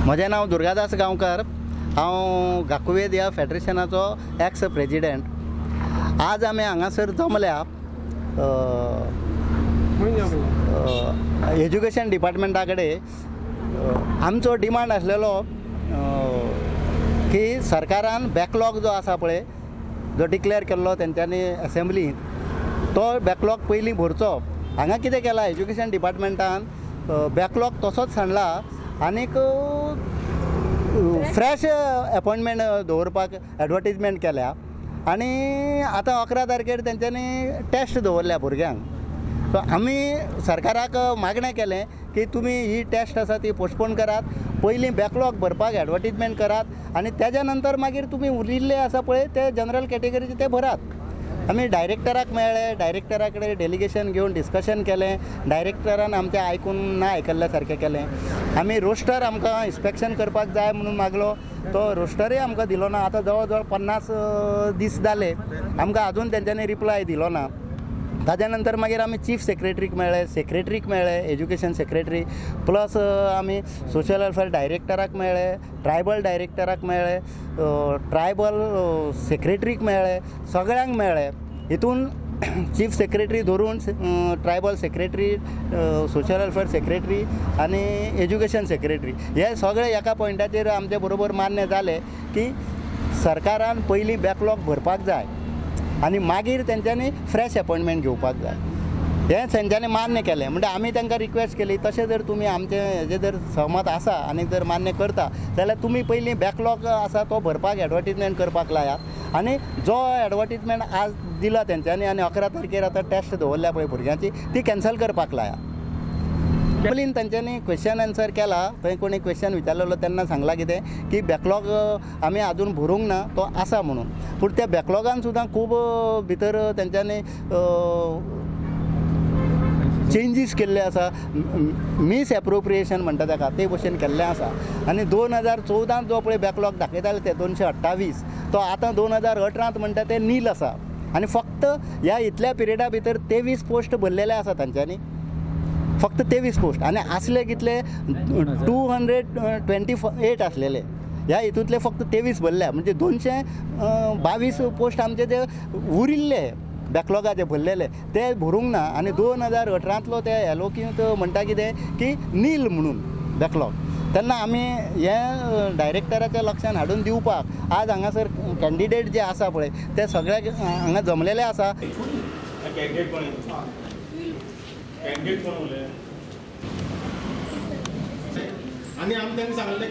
म्हजें नांव दुर्गादास गांवकर, हांव गाकुवेद ह्या फेडरेशनाचो एक्स प्रेजिडेंट. आज आमी हांगासर जमल्या एज्युकेशन डिपार्टमेंटा कडेन. आमचो डिमांड आसलेलो की सरकारान बॅकलॉग जो आसा पळय, जो डिक्लेअर केल्लो तेंच्यांनी असेंब्लींत, तो बॅकलॉग पयलीं भरचो. हांगा कितें केलां एज्युकेशन डिपार्टमेंटान, बॅकलॉग तसोच सांडला आनीक फ्रेश अपॉयंटमेंट दवरपाक एडवर्टीजमेंट केल्या आनी आतां 11 तारखेर तेंच्यांनी टेस्ट दवरल्या भुरग्यांक. सो आमी सरकाराक मागणें केलें की तुमी ही टेस्ट आसा ती पोस्टपोन करात, पयलीं बॅकलॉग भरपाक एडवर्टीजमेंट करात आनी तेज्या नंतर मागीर तुमी उरिल्ले आसा पळय ते जनरल कॅटेगरीचे ते भरात. आमी डायरेक्टराक मेळ्ळे, डायरेक्टरा कडेन डेलिगेशन घेवन डिस्कशन केलें. डायरेक्टरान आमचें आयकून ना आयकल्ल्या सारकें केलें. आमी रोस्टर आमकां इन्स्पेक्शन करपाक जाय म्हणून मागलो, तो रोस्टरूय आमकां दिलो ना. आतां जवळ जवळ 50 दीस जाले, आमकां आजून तेंच्यांनी रिप्लाय दिलो ना. ताज्या नंतर मागीर आमी चीफ सेक्रेटरीक मेळ्ळे, सेक्रेटरीक मेळ्ळे, एज्युकेशन सेक्रेटरी, प्लस आमी सोशल वेलफेअर डायरेक्टराक मेळ्ळे, ट्रायबल डायरेक्टराक मेळ्ळे, ट्रायबल सेक्रेटरीक मेळ्ळे, सगळ्यांक मेळ्ळे. हितून चीफ सेक्रेटरी धरून tribal secretary, social welfare secretary आनी एज्युकेशन सेक्रेटरी हे सगळे एका पॉयंटाचेर आमचे बरोबर मान्य जाले की सरकारान पयलीं बॅकलॉग भरपाक जाय आनी मागीर तेंच्यांनी फ्रेश अपॉयंटमेंट घेवपाक जाय. हें तेंच्यांनी मान्य केलें. म्हणजे आमी तांकां रिक्वेस्ट केली, तशें जर तुमी आमचें हेजें जर सहमत आसा आनी जर मान्य करता जाल्यार तुमी पयलीं बॅकलॉग आसा तो भरपाक एडवर्टीजमेंट करपाक लायात आनी जो एडवर्टीजमेंट आज दिला तेंच्यांनी आनी 11 तारखेर आतां टेस्ट दवरल्या पळय भुरग्यांची, ती कॅन्सल करपाक लाया. पयलीं तेंच्यांनी क्वेश्चन आन्सर केला, थंय कोणी क्वेश्चन विचारलेलो तेन्ना सांगलां कितें की बॅकलॉग आमी आजून भरूंक ना, तो आसा म्हणून. पूण त्या बॅकलॉगान सुद्दां खूब भितर तेंच्यांनी चेंजीस केल्ले आसा, मिस एप्रोप्रिएशन म्हणटा ताका, ते भशेन केल्लें आसा. आनी 2014 जो पळय बॅकलॉग दाखयताले ते 228, तो आतां 2018 म्हणटा ते नील आसा. आनी फक्त ह्या इतल्या पिरियडा भितर 23 पोस्ट भरलेले आसा तांच्यांनी, फक्त 23 पोस्ट. आनी आसले कितले 228 आसलेले, ह्या हितूंतले फक्त 23 भरल्या, म्हणजे 222 पोस्ट आमचे ते उरिल्ले बॅकलॉगाचे भरलेले ते भरूंक ना. आनी 2018 ते एलोक्यूंत म्हणटा कितें की नील म्हणून बॅकलॉग. तेन्ना आमी हें डायरेक्टराच्या लक्षान हाडून दिवपाक आज हांगासर कॅन्डिडेट जे आसा पळय ते सगळे हांगा जमलेले आसा. कॅन्डिडेट कोण उलय आनी आमी तांकां सांगलें.